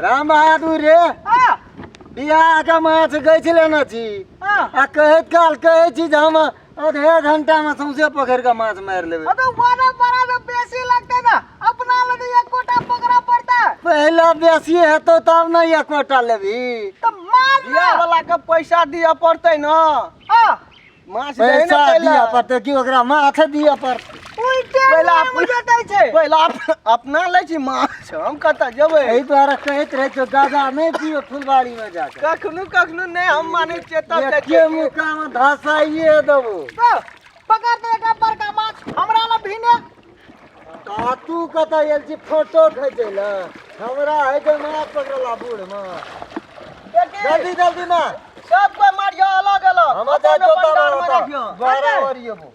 राम बहादुर रे हाँ बियाह के माछ गछि लेने छी हाँ आ कहैत काल कहै छी जे हम आधे घंटा मे सौंसे पकड़ि कऽ माछ मारि लेबै तो बड़ा बड़ा जो बेसी लगते ना अपना लगे एकोटा पकड़ा पड़ता पहिले बेसी हेतौ तब ने एकोटा लेबही तो मार ना बियाह वाला के पैसा दिअ पड़तै ना हाँ माछ दही ने पैसा पहिले दिअ पड़तै कि ओकरा माछ दिअ पड़तै उल्टे पहिले नियम बुझेतै छै पहिले अपना लै छी माछ हम कतऽ जेबै एहि दुआरे कहैत रहै छियौ गाजा नहि पियो फुलबाड़ी मे जाके कखनो कखनो नहि हम मानै छियै तब जाइ एके छियै। मुक्का मे धसाइए देबो तो पकड़ दे एकटा बड़का माछ हमरा लग भीने आ तू कतऽ आयल छी फोटो खींचै लए हमरा है जे माछ पकड़ला बूढ़ मे देखी, जल्दी जल्दी मार सब कोई मारियो अलग अलग हम जाइ अपन छौ अपन डाँड़ मे राखियो बराबर येबो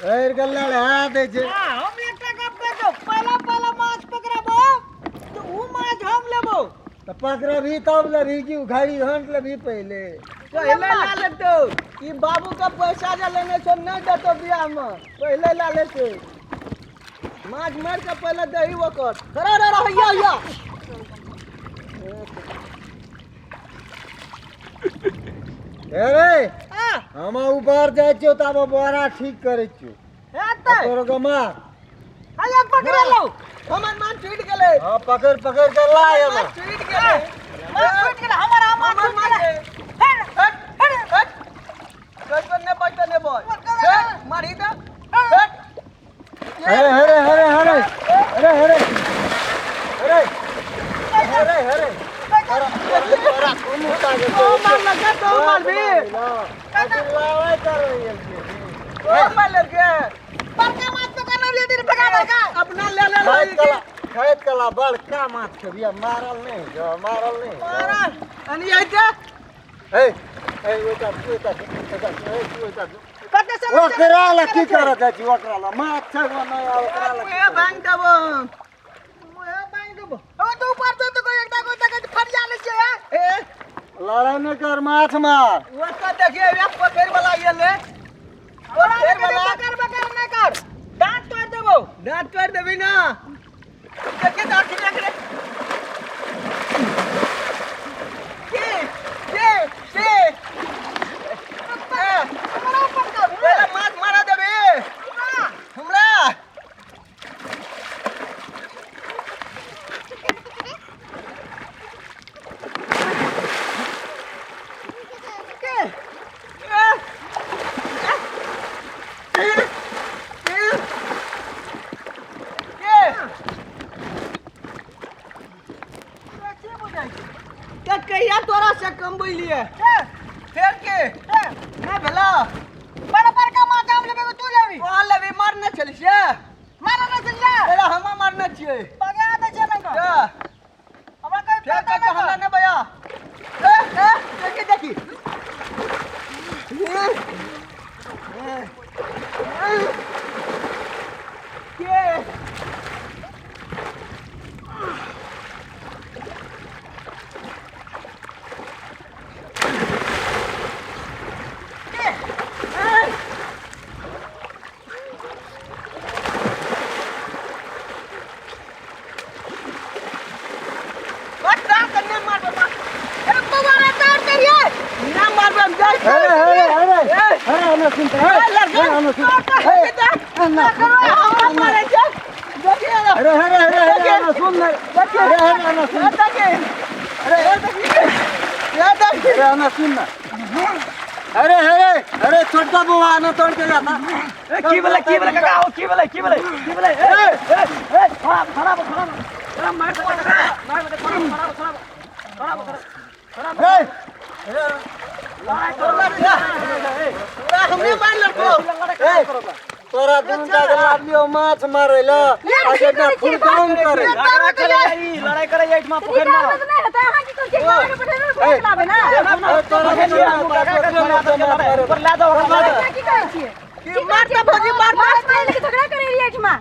भरि गेल लड़ा दै छै हाँ हम एकटा गप कहै छौ पहला पहला माछ पकड़बो तो ऊ माछ हम लेबो तऽ पकड़बही तब लेबही कि उघाड़ी हंट लेबही पहिले पहिले ला लेतौ ई बाबू के पैसा जे लेने छौ नहि देतौ बियाह मे पहिले ला लेतौ माछ मारि के पहिले दही ओकर अरे अरे अरे हैया हैया हे रे हाँ हम ऊपर जाइ छियौ तब बोरा ठीक करै छियौ हेतै तोरो के मार हैया पकड़े लो हमर माछ छूटि गेलै हाँ पकड़ पकड़ के ला एना माछ छूटि गेलै माछ छूट गेलै हमर हमर हमर छूट माछ गेलै हेर हट हेर हट कहियो नहि बचतै नहि बच हट मारी दे हट अरे अरे अरे अरे अरे अरे अरे अरे अरे तोरा कोन काज तो मार लगे तो मार भी लावे कर रही तो मार लगे बड़का माछ पकड़ने लिए दिन पकड़ बड़का अपना ले ले खाइत कला खाइत कला बड़का माछ खेबिया मारल नहीं जो मारल नहीं मारा अनि आइते ए ए ओटा ओटा ओटा ओटा कते से ओकरा ला की करत जाइ छी ओकरा ला माछ छै वो नहि ओकरा ला मुहे भांग देबो मुहे बांध देबो ओ तो ऊपर से तो कोई एकटा कोई तक फरिया ले छै यार ए लड़ाई नहि कर माछ मार ओतऽ देखिए एक पकड़ वाला ये ओकरा पकड़ लगे वाला पकड़ पकड़ नहि कर दांत तोड़ देबो दांत तोड़ देबी ना देखिए दांत देख रे के के के ए, हमरा ऊपर कर पहले माछ मारा देबी हमरा के ए, ए, ए, के के बुझाइ छै तऽ कहिया तोरा से कमबैलियै के फेर के के नहि भेला बड़ा बड़का माछ हम लेबे तू लेबी वहाँ लेबी मारने छली से मारा नहि छलियै पहिले हम मारने छियै बगा दै छै ने जा हमरा कोई फेर पता कहै नहि हमरा नहि बया ए ए देखी देखी ए, ए, ए, के बच्चा के नहि मारबै ए बौआ रे तोड़ दे रे नहि मारबै हम जाइ अरे अरे अरे ए, अरे अरे सुन अरे लड़का, अरे सुन हमरा मारै छै देखिए ना अरे अरे अरे अरे सुन अरे अरे अरे सुन अरे देखी अरे अरे सुन ना अरे अरे अरे छोटका बउआ न तोड़ के जाता की भेलै की भेलै काका ओ की भेलै की भेलै की भेलै ए ए ए खराब खराब खराब खराब मार दे मार दे खराब खराब खराब खराब खराब ए लड़ाई करो पूरा हमरे मार लड़को ए तोरा दुनू टा के लाबियो माछ मारै ल आ जेना फुलकाउन करे झगड़ा करे ई लड़ाई करे एठमा पोखरि में नहि हेतै अहाँ की कहै छियै गाँव के पठेबै भूख लाबे ना ए, तोरा दुनू टा के माछ ऊपर ला दो ओकरा अहाँ की कहै छियै की मारता भौजी मारता माछ मारै लए झगड़ा करै रहियै एहिठमा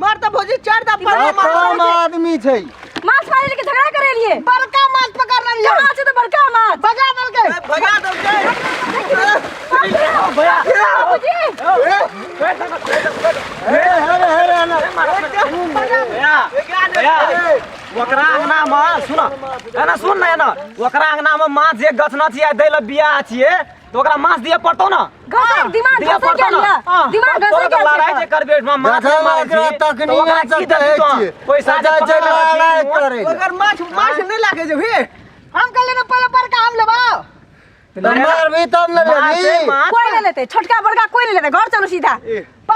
मारता भौजी चार दा पर कम आदमी छै माछ मारै लए झगड़ा करै रहियै बड़का माछ पकड़ लेलियै कहाँ छै तऽ बड़का माछ बजा देलकै भगा देलकै भैया बाबूजी अरे अरे अरे अरे भैया भैया अरे ओकरा अंगना में सुन एना सुन ना एना ओकरा अंगना में माछ जे गछना छियै दै ल बियाह छियै तऽ ओकरा माछ दिअ पड़तौ ना घसक दिमाग दिअ घसक पड़तौ गेल ना यऽ दिमाग तोरा घसक के गेल लड़ाई जे छै करबे एहिठमा माछ जखन मारै ओकरा छी तऽ तकनी ओकरा से की देबही कहै तों? छियै पैसा जे सजा पकड़ि जे लड़ाई लेने छी, करै लए। ओकर माछ माछ नहि लागे छै भी हम कहले ना पहले बड़का हम लेबो तऽ मारबी तब ने माछ लेबही माछ कोई नहीं लेते छोटका बड़का कोई नहीं लेते घर चलू सीधा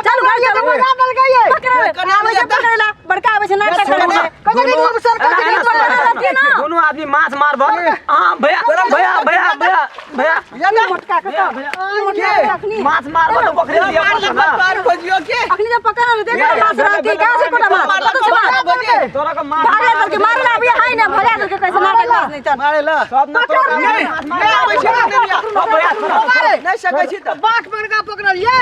चलू घर चलू मजा मिल गई है पकड़े आबै छै पकड़े ला बड़का आबै छै नाटक करै छै कते दिन हम सर एना, एना, बड़का सुन, रहती ना। दुनू आदमी माछ मारब अहाँ भैया भैया भैया भैया भैया ई मोटका के तो ई मोटका के अखनी माछ मारब तऽ बकरी दिअ मार पड़तौ लगभग ना पार भजियो के अखनी जब पकड़ ले देख माछ रहती कहाँ से कोटा माछ कतऽ से माछ तोरा के माछ भागे दल के मारे ला अभी हाय ना भगा दल के कैसे नाटक माछ नहीं चल मारे ला सब ना तोरा के नहीं माछ नहीं आबै छै नहीं लिया ओ भैया सुन नहीं सकै छी तऽ बात बड़का पकड़लिए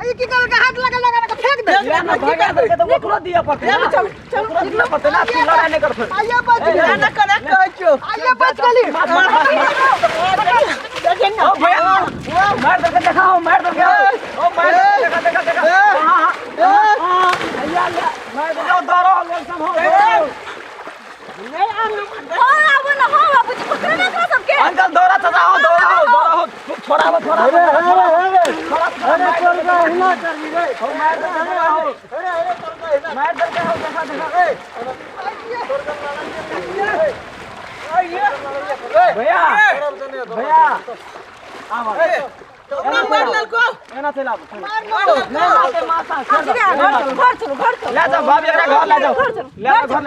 ई की करल के हाथ लगा लगा के फेंक दे ले ना भगा दल के तऽ ओकरो दिअ पड़तै ना चल चल ओकरो दिअ पड़तै ना तू लड़ाई नहि करतै आइए बच गेली ना कना कहै छियो आइए बच गेली माछ मार मार ओ भैया मार दल के देखाओ मार दल के ओ मार दल के देखा देखा देखा हां हां हां भैया ले मार दल के दौड़ो welcome हो हां आबो ना हां बाबूजी पकड़े ना एकरा सबके अंकल दौड़ा चाचा हो दौड़ा हो दौड़ा हो छोड़ाबो छोड़ाबो अरे अरे अरे छोड़ाबो अरे तोरका हिला करबी रे मार दल के हो अरे अरे तोरका हिला मार दल के हो देखा देखा भैया भैया ओकरा मार लेलको एना चल आबो नहीं मारते मारता सीधा घर चलू घर चलू घर चलू ले जाओ भाभी एकरा घर ले जाओ घर चलू ले जाओ घर।